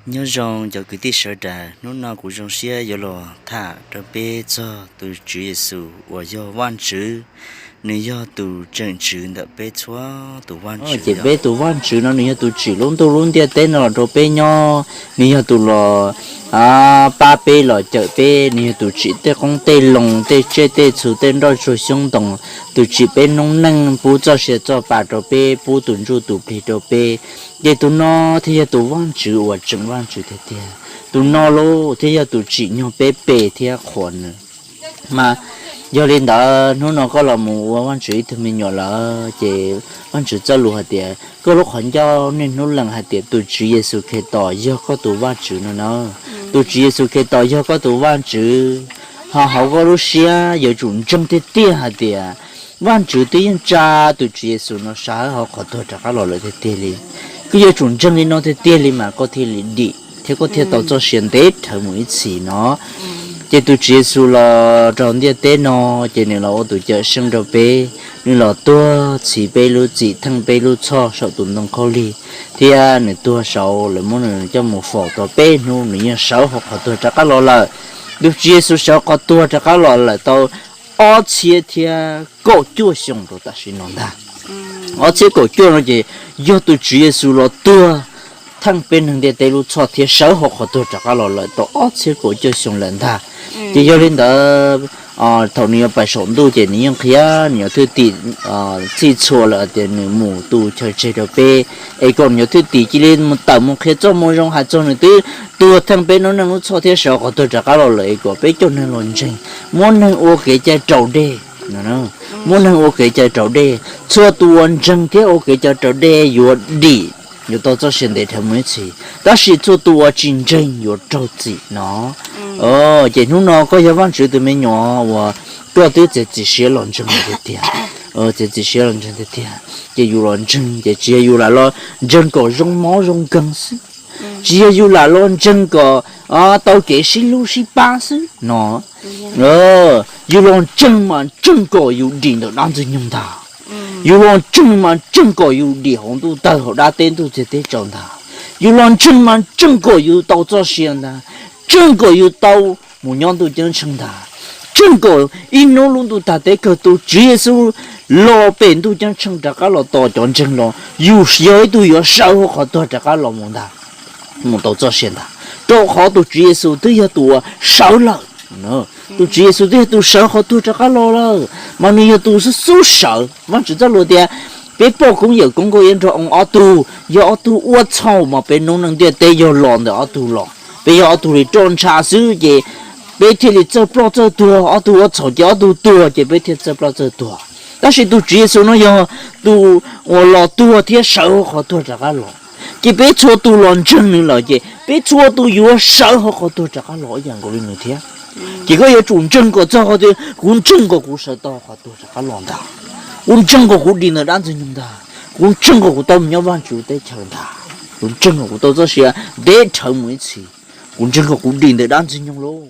Nyob zoo cov kwv tij sawv daws, hnub no kuv zoo siab yuav los tham rau peb txog tus Tswv Yexus uas yog Vajtswv, nws yog tus tseem tswv ntawm peb txhua tus Vajtswv. Ces peb tus Vajtswv no nws yog tus tsim lub ntuj lub ntiaj teb no los rau peb nyob, nws yog tus los pab peb los cawm peb, nws yog tus tsim tej qoob tej loo, tej tsiaj tej txhu, tej nroj tsuag xyoob ntoo, tus tsim peb noob neej, pub txoj sia txoj pa rau peb, pub tus ntsuj tus plig rau peb. Ces tus no thiaj yog tus Vajtswv uas tseem Vajtswv tiag tiag. Tus no lauj thiaj yog tus tsim nyog peb pe thiab qhuas nws. Mas yog li ntawd hnub no koj los mus ua Vajtswv ib tug me nyuam lawm ces Vajtswv txoj lus hais tias koj lub qhov ncauj niaj hnub lees hais tias tus Tswv Yexus Khetos yog koj tus Vajtswv no na. Tus Tswv Yexus Khetos yog koj tus Vajtswv, ho hauv koj lub siab yuav tsum ntseeg tiag tiag hais tias Vajtswv twb yeej tsa tus Tswv Yexus no sawv hauv qhov tuag rov qab los lawm tiag tiag li. Koj yuav tsum ntseeg li no tiag tiag li mas koj thiaj li dim thiab koj thiaj tau txoj sia ntev dhawv mus ib txhis no. Ces tus Tswv Yexus los rau ntiaj teb no, ces nws los ua tus cawm seej rau peb, nws los tuag txhiv peb lub txim, theej peb lub txhoj saum tus ntoo khaub lig, thiab nws tuag saud lawv muab nws coj mus faus tau peb hnub nws yeej sawv hauv qhov tuag rov qab los lawm. Tus Tswv Yexus sawv qhov tuag rov qab los lawm tau ob txhiab thiab kaum cuaj xyoo rau tam sim no ntag. Ob txhiab kaum cuaj no ces yog tus Tswv Yexus los tuag theej peb neeg ntiaj teb lub txhoj thiab sawv hauv qhov tuag rov qab los lawm tau ob txhiab kaum cuaj xyoo lawm ntag. Ces yog li ntawd, thaum nws yuav pais saum ntuj ces nws yeej qhia nws cov thwj tim txhij txhua lawm tias nws mus tu chaw tseg rau peb, es kom nws cov thwj tim cia li mus tawm mus qhia txoj moo zoo hais txog nws twb tuag theej peb noob neej lub txhoj thiab sawv qhov tuag rov qab los lawm es kom peb cov neeg los ntseeg, muab neeg ua kev cai raus dej. Muab neeg ua kev cai raus dej, txhua tus uas ntseeg thiab ua kev cai raus dej yuav dim, yuav tau txoj sia ntev dhawv mus ib txhis, tab sis txhua tus uas tsis ntseeg yuav raug txim no. Ces hnub no koj yog Vajtswv tus me nyuam uas koj twb txiav txim siab los ntseeg tiag tiag, txiav txim siab los ntseeg tiag tiag, ces yus los ntseeg ces tsis yog yus lam los ntseeg kom zoo mob zoo nkeeg xwb, tsis yog yus lam los ntseeg kom tau kev sib hlub sib pab xwb no. Yus los ntseeg mas ntseeg kom yus dim ntawm dab ntxwg nyoog ntag. Yus los ntseeg mas ntseeg kom yus dim hauv ntuj tawg hauv dab teb ntuj txiag teb tsaus ntag. Yus los ntseeg mas ntseeg kom yus tau txoj sia ntag, ntseeg kom yus tau mus nyob ntuj ceeb tsheej ntag, ntseeg kom ib hnub lub ntuj tag teb kawg tus Tswv Yexus los pem ntuj ceeb tsheej rov qab los tos cov ntseeg los yus yog ib tug yuav sawv hauv qhov tuag rov qab los mus ntag, mus tau txoj sia ntag, rau qhov tus Tswv Yexus twb yog tus uas sawv lawm. Tus Tswv Yexus twb yog tus sawv qhov tuag rov qab los lawm, mas nws yog tus xub xub sawv. Vajtswv txoj lus tias peb poj koob yawm koob nkauj iab nrog oo ob tug, yog ob tug ua txhaum mas peb noob neej ntiaj teb yog los ntawm ob tug los, peb yog ob tug li roj ntsha xwb ces peb thiaj li txawj ploj txawj tuag, ob tug ua txhaum ces ob tug tuag ces peb thiaj txawj ploj txawj tuag. Tab sis tus Tswv Yexus no yog tus uas los tuag thiab sawv hauv qhov tuag rov qab los, ces peb txhua tus los ntseeg nws lawm ces peb txhua tus yuav sawv hauv qhov tuag rov qab los ib yam nkaus li nws thiab. Ces koj yuav tsum ntseeg kom txog qhov tias kuv ntseeg kom kuv sawv tau qhov tuag rov qab los ntag, kuv ntseeg kom kuv dim ntawm dab ntxwg nyoog ntag, kuv ntseeg kom kuv tau mus nyob Vajtswv teb chaws ntag, kuv ntseeg kom kuv tau txoj sia ntev dhawv mus ib txhis, kuv ntseeg kom kuv dim ntawm dab ntxwg nyoog lauj.